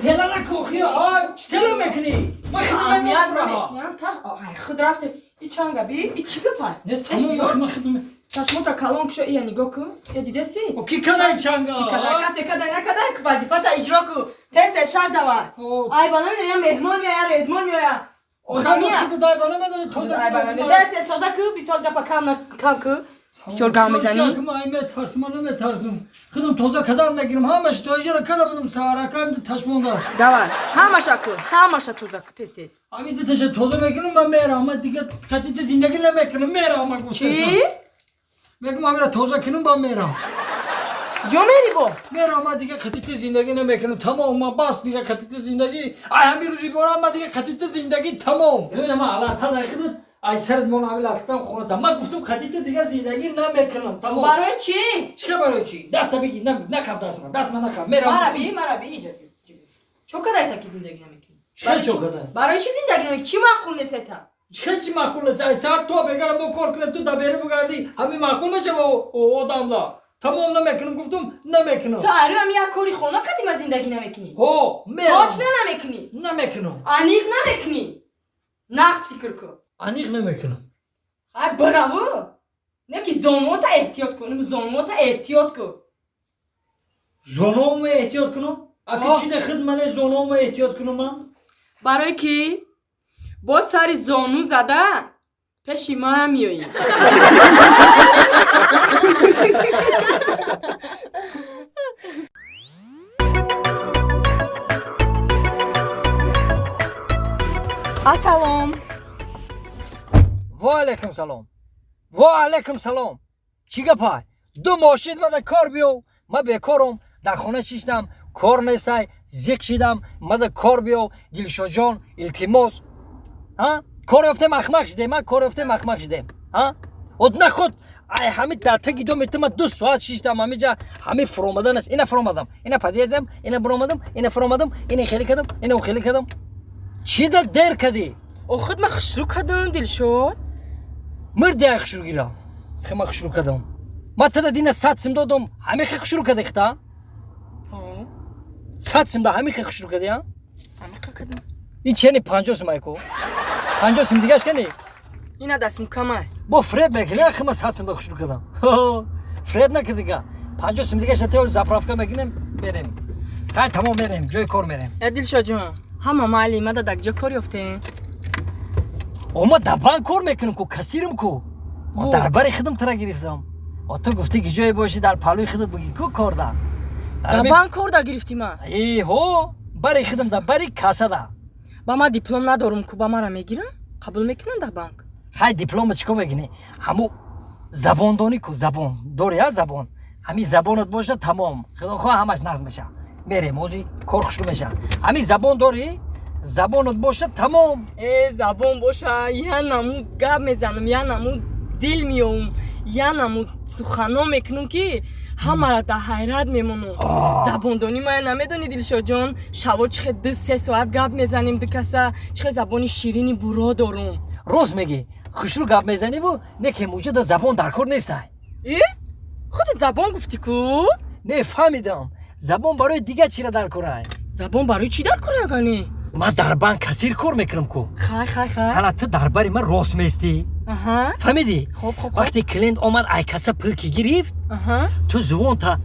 Тела накохи, а чӣ тела мекунӣ? Ман хидмат Аҳамият намекунам. наметиҳам, та ай худ рафте. И чанга би, и чӣ гапай? Не, тамом, ман хидмат. Чашмота калон кушо, ия нигоҳ кун. Я дидаси? О, ки кадай чанга? Чӣ кадай? Касе кадай накадай, вазифата иҷро ку. Тез тез шак давай. Ай ба намедонам, я меҳмон меоя, я резмон меоя. Одамия. Дай ба намедонӣ тоза. Ай ба намедонам. Тез тез тоза ку, бисёр гапа кам кам ку. Бисёр гап мезанӣ. Ман ай метарсам, ман наметарсам. Худам тоза кадан мегирам, ҳамаш тоиҷара када будам саҳаракам ташмонда. Давай, ҳамаша ку, ҳамаша тоза ку, тез тез. Ҳамин дуташа тоза мекунам, ман мерам, ман дига қатите зиндагӣ намекунам, мерам, ман гуфтасам. Чӣ? Мегум ҳамира тоза кунам, ба мерам. Ҷо мери бо? Мерам, ман дига қатите зиндагӣ намекунам, тамом, ман бас дига қатите зиндагӣ. Ай ҳамин рӯзи борам, ман дига қатите зиндагӣ тамом. Бибина, ман аллата дай худат ай сарат мон ҳамин латтам хонатам. Ман гуфтам қатите дига зиндагӣ намекунам, тамом. Барои чӣ? Чӣ барои чӣ? Даста бигир, нахаб даст ман, даст ман нахаб. Мерам. Мара би, мара би, иҷа би. Чо кадай таки зиндагӣ намекунӣ? Чӣ чо кадай? Барои чӣ зиндагӣ намекунӣ? Чӣ маъқул нест та? Чӣ чӣ маъқул нест? Ай сар то бегара мо кор кунем, ту да бери бугардӣ, ҳамин маъқул мешава одамда. Тамом намекунам, гуфтум намекунам. Ту ари ҳам як кори хона қадима зиндагӣ намекунӣ? Ҳо, мерам. Точно намекунӣ? Намекунам. Аниқ намекунӣ? Нақс фикр кун. Аниқ намекунам. Ай браву. Не ки зонуота эҳтиёт кун, зонуота эҳтиёт кун. Зонуома эҳтиёт кунам? Аки чӣ да худ мане зонуома эҳтиёт кунам ман? Барои ки бо сари зону зада пеши ман меоӣ. Ассалом. Ва алайкум салом. Ва алайкум салом. Чӣ гапай? Ду мошин мада кор биё. Ман бекорам, дар хона шиштам, кор нестай, зиқ шидам, мада кор биё, Дилшодҷон, илтимос. Ҳа? Кор ёфтем ахмақ шидем, ҳа? Кор ёфтем ахмақ шидем. Ҳа? От нахуд ай ҳами дар таги доми ту ман 2 соат шиштам ҳамиҷа, ҳами фуромаданаш, ина фуромадам, ина подъездам, ина буромадам, ина фуромадам, ина хеле кардам, ина хеле кардам. Чӣ да дер кардӣ? Охир ман хушрӯ кардам, Дилшод. Мирди ай хушрӯ гирам. Хе ман хушрӯ кардам. Ман тада дина 100 сим додам, ҳами хе хушрӯ кардӣ хита? 100 сим да ҳами хе хушрӯ кардӣ, а? Ҳами хе кардам. Ин чени 50 сим айко? 50 сим дигаш кани? Ина дастм камай. Бо фреб мекунӣ, хе ман 100 сим да хушрӯ кардам. Фреб накардӣ га. 50 сим дигаш теол заправка мекунем, мерем. Хай тамом мерем, ҷои кор мерем. Э Дилшод ҷон, ҳама майли мада дар ҷо кор ёфтем? О, ман дар банк кор мекунам ку, кассирам ку. Дар бари худам тара гирифтам. О, ту гуфтӣ ки ҷое бошӣ дар паҳлӯи худат буги ку кор да. Дар банк кор да гирифтӣ ман? Э, ҳо, бари худам да, бари касса да. Ба ман диплом надорум ку, ба мара мегирам? Қабул мекунам дар банк? Хай диплома чӣ кор мекунӣ? Ҳаму забондонӣ ку, забон. Дорӣ, а забон? Ҳамин забонат боша тамом. Худо хоҳ ҳамаш назм меша. Мерем, ҳозир кор хушрӯ меша. Ҳамин забон дорӣ? Забонат боша тамом. Э, забон боша, я намуд гап мезанам, я намуд дил меёвам, я намуд сухано мекунам ки ҳамаро дар ҳайрат мемонам. Забондонӣ мая намедонӣ, Дилшодҷон, шаво чӣ хел 2-3 соат гап мезанем ду каса, чӣ хел забони ширини буро дорум. Рост мегӣ, хушрӯ гап мезаниву не ки муҷада забон дар кор нестай. Э? Худат забон гуфтӣ ку? Не, фаҳмидам. Забон барои дигар чира дар корай? Забон барои чӣ дар кор агани? Ман дар банк кассир кор мекунам ку. Хай, хай, хай. Ҳала ту дар бари ман рост меистӣ. Фаҳмидӣ? Хоб, хоб, хоб. Вақте клиент омад ай касса пул ки гирифт, ту зувонта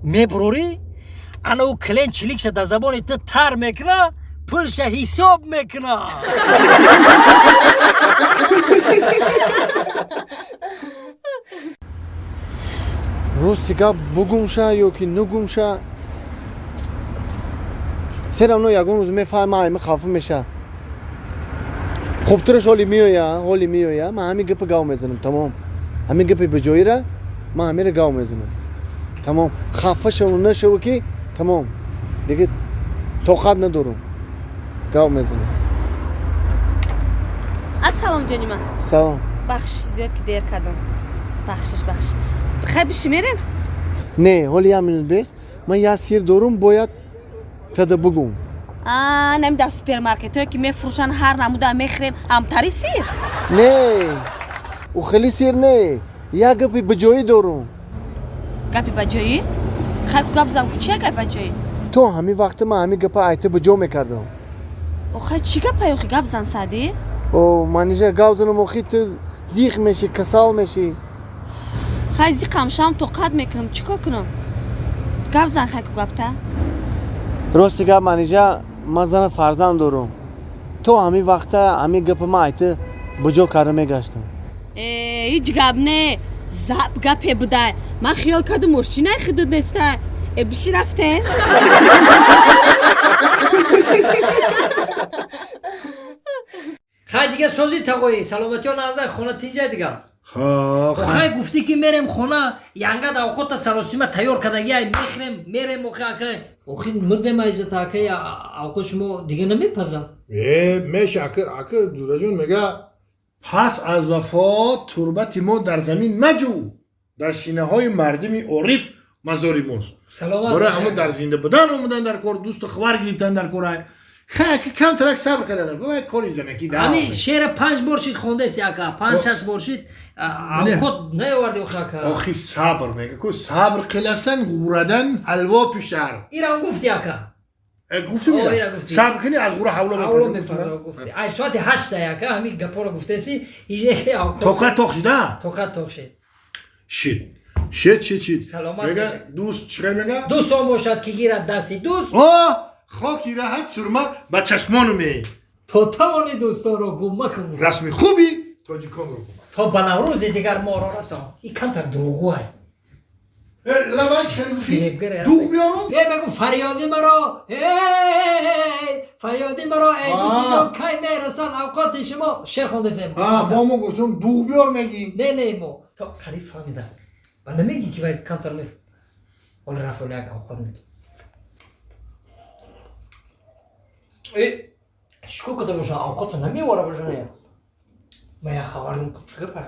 мебурорӣ, ана ӯ клиент чиликша дар забони ту тар мекуна, пулша ҳисоб мекуна. Рости гап бугумша ё ки нугумша, серамно ягон рӯз мефаҳма, айма хафа меша. Хубтараш ҳоли меоя, ҳоли меоя, ман ҳамин гапа гав мезанам, тамом. Ҳамин гапи беҷоира ман ҳаминро гав мезанам. Тамом. Хафа шаву нашаву ки тамом. Дига тоқат надорам. Гав мезанам. Ассалом, ҷони ман. Салом. Бахшиш зиёд ки дер кардам. Бахшиш, бахшиш. Хай биши мерем? Не, ҳоли як минут бес. Ман як сир дорум, бояд тада бугум. А, нами дар супермаркетҳое ки мефурӯшанд ҳар намуда мехӯрем, ҳамтари сир? Не, ӯ хеле сир не. Як гапи баҷоӣ дорум. Гапи баҷоӣ? Хай ку гап зан ку, чия гапи баҷоӣ? То ҳамин вақта ман ҳамин гапа айта ба ҷо мекардам. Охай, чӣ гапай охи, гап зан, Саъдӣ. О, Манижа, гап занам, охи ту зиқ мешӣ, касал мешӣ. Хай, зиқам шам, тоқат мекунам, чӣ кор кунам? Гап зан, хай ку гапта. Рости гап, Манижа, ман зана фарзанд дорам. То ҳамин вақта ҳамин гапа ман айта ба ҷо карда мегаштам. Э, ҳеҷ гап не, зап гапе будай. Ман хиёл кардам, мошинай худут нестай. Э, биши, рафте. Хай, дига сози тағоӣ, саломатиё назар, хона тинҷай дига. Хо. Хай, гуфтӣ ки мерем хона, янгад авқота саросима тайёр кардагиай, мехӯрем, мерем. Охи ака, охи мурдем, айзата акай, авқот шумо дига намепазам. Э, меша, ака, ака Ҷураҷон мега: пас аз вафот турбати мо дар замин маҷӯ, дар синаҳои мардими ориф мазори мост. Саломат барои бошед. Ҳамо дар зинда будан омадан дар кор, дӯсту хабар гирифтан дар кор. Хай, ака, камтарак сабр кардан дар кор, кори занакӣ да. Ҳамин шеъра панҷ бор шид хондаси ака, панҷ шаш бор шид. Не. Авқот наёварди охи ака. Охи, сабр мега ку, сабр қиласан, ғурадан ҳалво пишар. Ирам гуфти, ака. Э, гуфтум. О, ира. ира гуфтӣ. Сабр кунӣ, аз ғура ҳавло авло мепазад. мепаза гуфти. Ай соати ҳашта, ака, ҳамин гапоро гуфтаси, ҳеҷ авқот. Тоқат тоқ шида. Тоқат тоқ шид. Шид, шид, шид, шид. Саломат мега бошед. Дӯст чӣ хел мега? Дӯст он бошад, ки гирад дасти дӯст. О, хоки раҳат сурма ба чашмону ме. То тавони дӯстонро гум макун. Расми хуби тоҷиконро гум. То ба наврӯзи дигар моро расон. И камтар дурӯғгӯай. Э, лабай, чӣ хел гуфтӣ? Фиребгар аст. Дуғ биёрум. Э, мегу, фарёди маро, эй, фарёди маро, эй дӯсти ҷон, кай мерасанд авқоти шумо? Шеър хондасем. А, бо мо гуфтум, дуғ биёр мегӣ. Не, не, мо то қариб фаҳмидам ва намегӣ, ки вай камтар ме. Ҳоли рафт, оли як авқот мед. Э, чикор карда бошам, авқото намевора бошам. Ман як хабарим, чӣ гапа?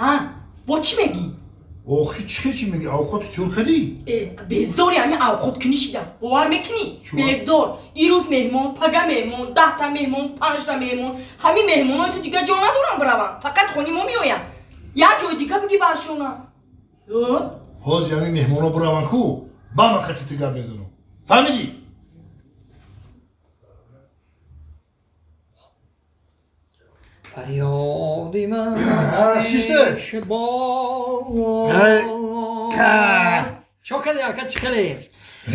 Ҳа, бо чӣ мегӣ? Охи, чӣ хел, чӣ мегӣ? Авқоту тёр кардӣ? Э, безори ҳами авқоткунӣ шидам, бовар мекунӣ? Чӯ? Безор. Ирӯз меҳмон, пага меҳмон, 10-та меҳмон, панҷта меҳмон. Ҳамин меҳмонои ту дига ҷо надорам бираванд, фақат хони мо меоянд. Як ҷои дига бигӣ баршона. Ҳозир ҳамин меҳмоно бираванд ку, ба ман қати ту гап мезанам, фаҳмидӣ? Фарёди ман. А, шиште? Ай, Чо кардӣ, ака, чӣ кардӣ?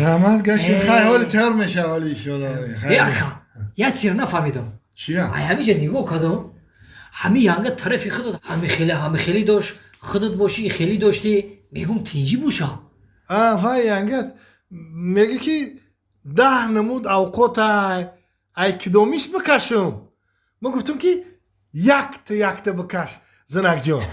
Раҳмат гашти. Хай, ҳоли тайёр меша, ҳоли иншоалло. Э, ака, як чизро нафаҳмидам. Чира? Ай ҳамиҷа нигоҳ кардам, ҳами янга тарафи худат ҳами хеле, ҳами хеле дошт, худат бошӣ, хеле доштӣ, мегум, тинҷӣ бошам. А, вай янгат мега, ки 10 намуд авқотай, ай кидомиш бикашам? Ма гуфтам, ки якта якта бикаш, занакҷон.